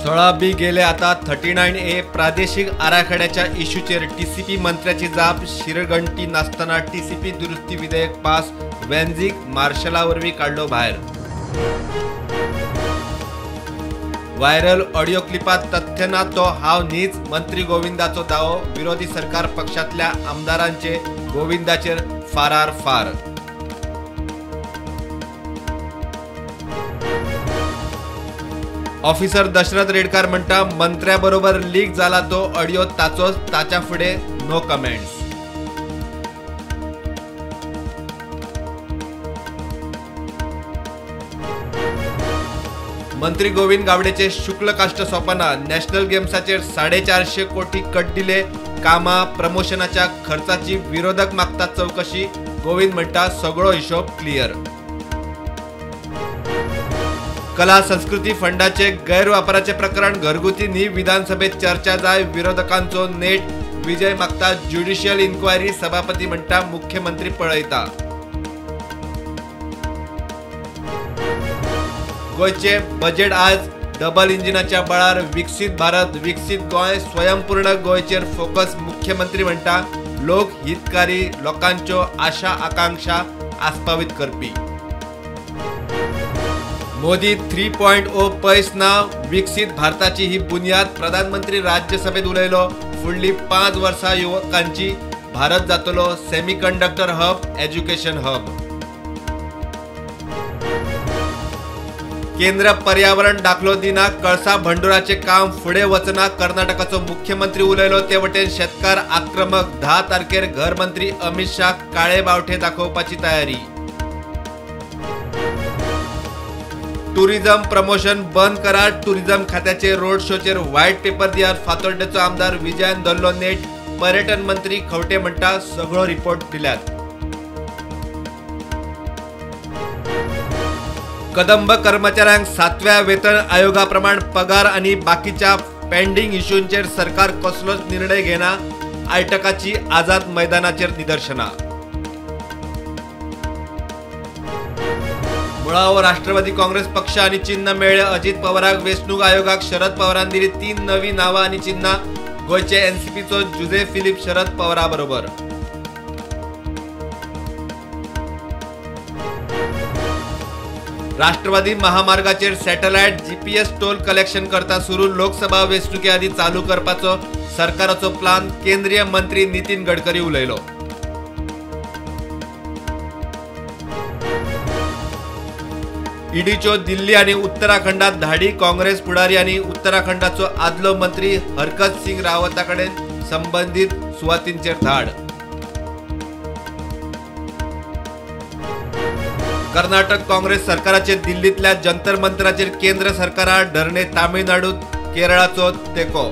16 बी गेले आता 39A प्रादेशिक आराखड्याच्या इश्यूचेर टीसीपी मंत्र्याची जाप. शिरगंटी नासतना टीसीपी दुरुस्ती विधेयक पास, वेंझीक मार्शला वरवीं काडलो भायर. व्हायरल ऑडियो क्लिपात तथ्य ना तो हांव न्हीच, मंत्री गोविंदाचो दावो. विरोधी सरकार पक्षांतल्या आमदारांचे गोविंदाचेर फारार फार. ऑफिसर दशरथ रेडकार म्हणटा मंत्र्या बरोबर लीक जाला तो ऑडियो ताचोच, ताच्या फुडें नो कमेंट्स. मंत्री गोविंद गावडेचे शुक्ल काश्ट सोंपना. नॅशनल गेम्साचेर 450 कोटी कट दिले. कामां प्रमोशनाच्या खर्चाची विरोधक मागतात चवकशी. गोविंद म्हणटा सगळो हिशोब क्लियर. कला संस्कृती फंडाचे गैरवापराचे प्रकरण घरगुती न्ही, विधानसभेत चर्चा जाय. विरोधकांचो नेट. विजय मागता ज्युडिशियल इन्क्वायरी. सभापती म्हणटा मुख्यमंत्री पळयता. गोंयचे बजेट आज डबल इंजिनाच्या बळार. विकसीत भारत विकसीत गोंय, स्वयंपूर्ण गोंयचेर फोकस. मुख्यमंत्री म्हणटा लोक हितकारी, लोकांच्यो आशा आकांक्षा आस्पावीत करपी. मोदी 3.0 पयस ना, विकसीत भारताची ही बुन्याद. प्रधानमंत्री राज्यसभेत उलयलो. फुडली 5 वर्सां युवकांची भारत जातलो सेमीकंडक्टर हब, एज्युकेशन हब. केंद्र पर्यावरण दाखलो दिना, कळसा भंडुराचे काम फुडें वचना. कर्नाटकाचो मुख्यमंत्री उलयलो. ते वटेन शेतकार आक्रमक. 10 तारखेर घरमंत्री अमित शाह काळे बावठे दाखोवपाची तयारी. टुरिझम प्रमोशन बंद करा. टुरिझम खात्याचे रोड शोचेर व्हायट पेपर दियात. फातोड्डेचो आमदार विजयान धरलो नेट. पर्यटन मंत्री खवटे म्हणटा सगळो रिपोर्ट दिल्यात. कदंब कर्मचाऱ्यांक 7व्या वेतन आयोगा प्रमाण पगार आनी बाकीच्या पेंडिंग इश्यूंचेर सरकार कसलोच निर्णय घेना. आयटकाची आझाद मैदानाचेर निदर्शनां. मुळावो राष्ट्रवादी काँग्रेस पक्ष आनी चिन्ह मेळ्ळे अजित पवाराक. वेंचणूक आयोगाक शरद पवारान दिली 3 नवी नांवां आनी चिन्हां. गोंयचे एनसीपीचो जुझे फिलीप शरद पवारा बरोबर. राष्ट्रवादी महामार्गाचेर सॅटेलायट जीपीएस टोल कलेक्शन करता सुरू. लोकसभा वेंचणुके आदीं चालू करपाचो सरकाराचो प्लान. केंद्रीय मंत्री नितीन गडकरी उलयलो. ईडीच्यो दिल्ली आनी उत्तराखंडात धाडी. काँग्रेस फुडारी आनी उत्तराखंडाचो आदलो मंत्री हरकत सिंग रावता कडेन संबंदीत सुवातींचेर धाड. कर्नाटक काँग्रेस सरकाराचे दिल्लींतल्या जंतर मंतराचेर केंद्र सरकारा धरणे. तामिळनाडूत केरळाचो तेंको.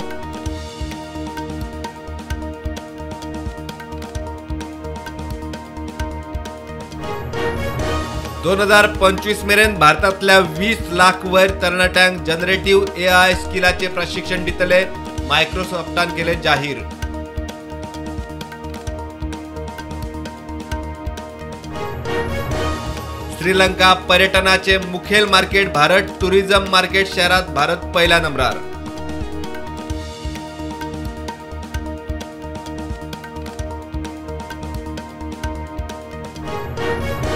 2025 मेरेन भारतांतल्या 20 लाख वयर तरणाट्यांक जनरेटिव्ह एआय स्किलाचे प्रशिक्षण दितले. मायक्रोसॉफ्टान केले जाहीर. श्रीलंका पर्यटनाचे मुखेल मार्केट भारत. टुरिझम मार्केट शहरात भारत पहिल्या नंबरार.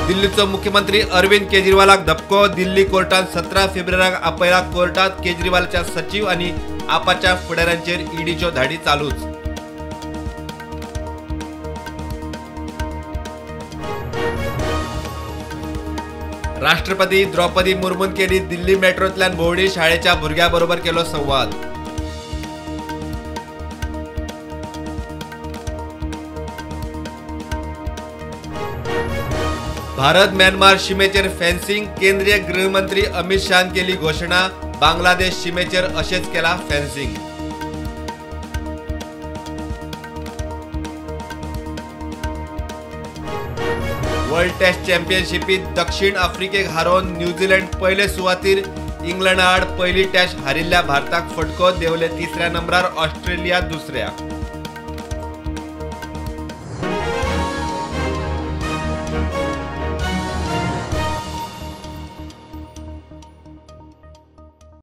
दिल्लीचो मुख्यमंत्री अरविंद केजरीवालाक धपको. दिल्ली कोर्टान 17 फेब्रुवारीक आपयला. कोर्टात केजरीवालाच्या सचिव आनी आपाच्या फुडाऱ्यांचेर ईडीच्यो धाडी चालूच. राष्ट्रपती द्रौपदी मुर्मून केली दिल्ली मेट्रोंतल्यान भोंवडी. शाळेच्या भुरग्यां बरोबर केलो संवाद. भारत म्यानमार शिमेचेर फेन्सिंग. केंद्रीय गृहमंत्री अमित शाहन केली घोशणा. बांगलादेश शिमेचेर अशेंच केला फेन्सिंग. वर्ल्ड टेस्ट चॅम्पियनशिपीत दक्षिण आफ्रिकेक हारोवन न्यूझीलंड पयले सुवातीर. इंग्लंडा आड पयली टॅस्ट हारिल्ल्या भारताक फटको. देंवले 3ऱ्या नंबरार, ऑस्ट्रेलिया 2ऱ्या.